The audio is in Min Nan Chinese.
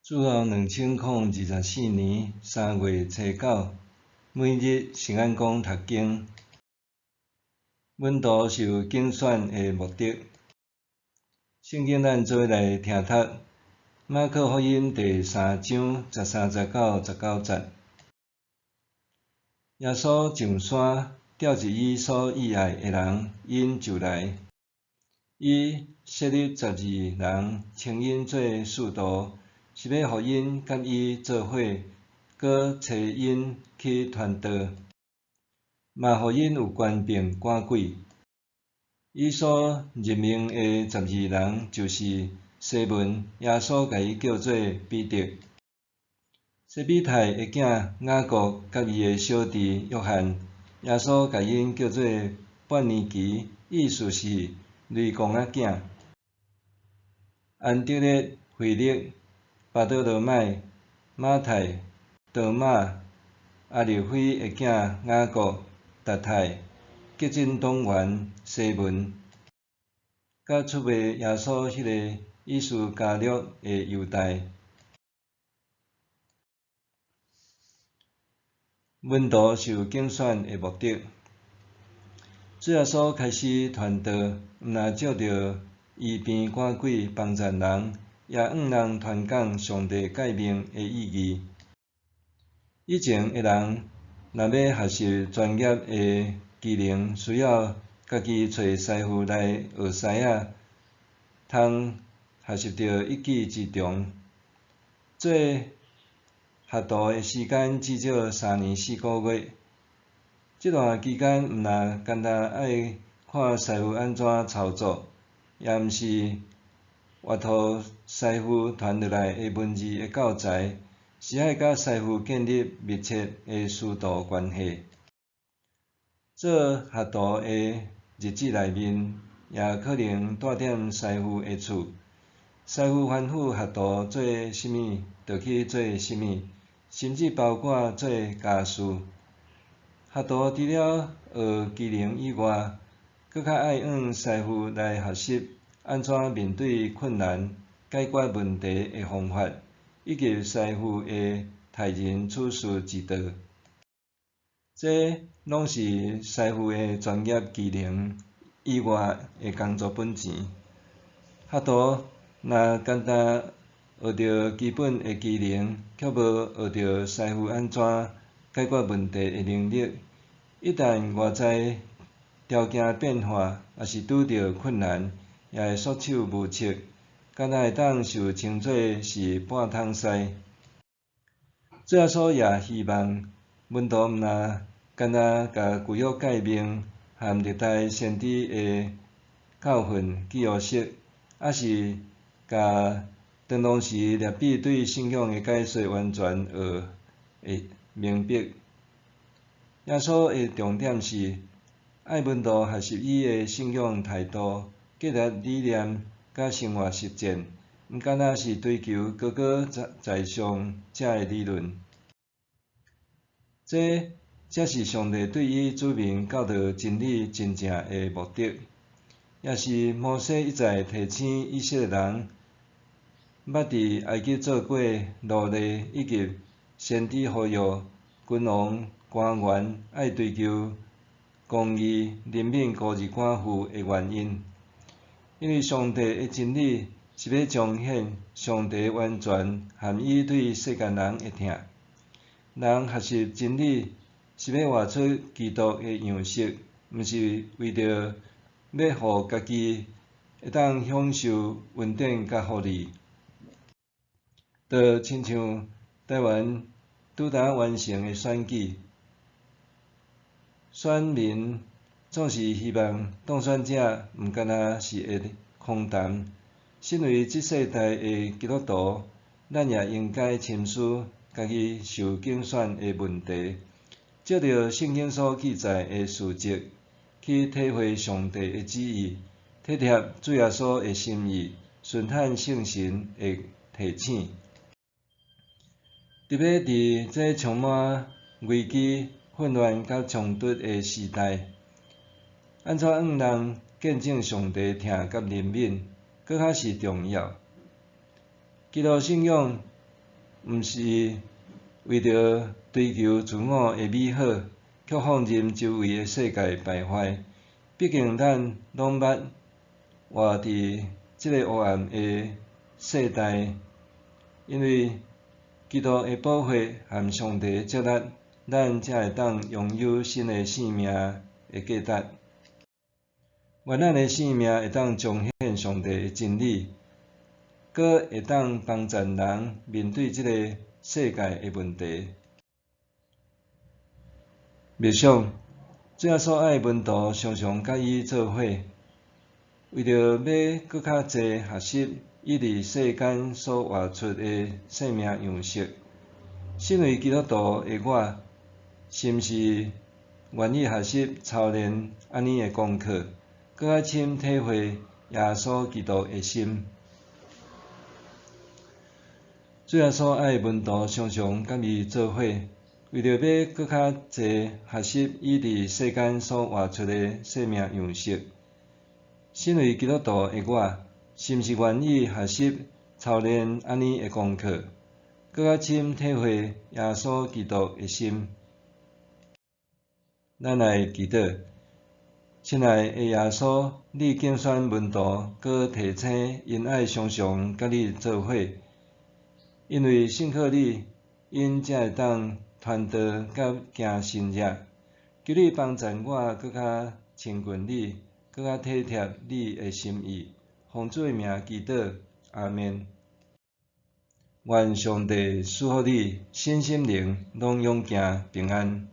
主後2024年3月初9，每日聖安講讀經。門徒受揀選的目的。聖經咱做伙來聽讀馬可福音第三章十三節到十九節。耶穌上山，召集伊所喜愛的人，𪜶就來。伊設立十二人，稱𪜶做使徒，是欲予𪜶佮伊做伙，閣差𪜶去傳道，嘛予𪜶有權柄趕鬼。伊所任命的十二人，就是西門，耶穌共伊叫做彼得；西庇太的囝雅各佮伊的小弟約翰，耶穌共𪜶叫做波安傑，意思是雷公仔囝；安德烈、腓力、巴多羅買、馬太、多馬、阿勒斐的囝雅各、達太、潔淨黨員西門，佮出賣耶穌彼个伊斯加略的猶大。門徒受揀選的目的。主耶穌開始傳道，毋但藉著醫病趕鬼幫贊人，也向人傳講上帝誡命的意義。以前的人若欲學習專業的技能，需要家己揣師傅來學師仔，通學習著一技之長。做學徒的時間至少3年4個月。這段期間，毋但干焦愛看師傅按怎操作，也毋是閱讀師傅傳落來的文字的教材，是愛佮師傅建立密切的師徒關係。做學徒的日子內面，也可能蹛踮師傅的厝。師傅吩咐學徒做啥物，就去做啥物，甚至包括做家事。學徒除了學技能以外，閣較愛向師傅來學習按怎面對困難、解決問題的方法，以及師傅的待人處事之道。這攏是師傅的專業技能以外的工作本錢。學徒若干焦學著基本的技能，卻無學著師傅按怎解決問題的能力，一旦外在條件變化，抑是拄著困難，也會束手無策，敢若會當受稱做是半桶屎。主耶穌也希望門徒毋但干焦共舊約誡命和歷代先知的教訓記予熟，抑是共當時拉比對信仰的解說完全學會明白。耶穌的重點是，愛門徒學習伊的信仰態度、價值理念佮生活實踐，毋干焦是追求高高在上者的理論。這才是上帝對伊子民教導真理真正的目的，也是摩西一再提醒以色列人，捌佇埃及做過奴隸，以及先知呼籲君王、官員愛追求公義、憐憫孤兒寡婦的原因。因為上帝的真理是欲彰顯上帝完全和伊對世間人的疼。人學習真理是欲活出基督的樣式，毋是為著欲予家己會當享受恩典佮福利。就親像台灣拄焦完成的選舉，選民總是希望當選者毋干焦是會空談。身為這世代的基督徒，咱也應該深思家己受揀選的問題，藉著聖經所記載的事蹟，去體會上帝的旨意，體貼主耶穌的心意，順行聖神的提醒。特別佇這充滿危機、混亂佮衝突的時代，按怎向人見證上帝疼佮憐憫，閣較是重要。基督信仰毋是為著追求自我的美好，卻放任周圍的世界敗壞。畢竟咱攏捌活佇這个黑暗的世代，因為基督的寶血和上帝的接納，咱才會當擁有新的生命的價值。願咱的生命會當彰顯上帝的真理，閣會當幫助人面對這個世界的問題。默想，主耶穌愛門徒常常佮伊做伙，為著欲閣較濟學習伊佇世間所活出的生命樣式。身為基督徒的我，是毋是願意學習操練按呢的功課，閣較深體會耶穌基督的心？主耶穌愛門徒常常佮伊做伙，為著欲閣較濟學習伊佇世間所活出的生命樣式。身為基督徒的我，是毋是願意學習操練按呢的功課，閣較深體會耶穌基督的心？咱來祈禱，親愛的耶穌，你揀選門徒，閣提醒𪜶愛常常佮你做伙，因為信靠你，𪜶才會當傳道佮行神蹟。求你幫助我閣較親近你，閣較體貼你的心意。奉主的名祈禱，阿們。願上帝賜福你，身心靈攏勇健平安。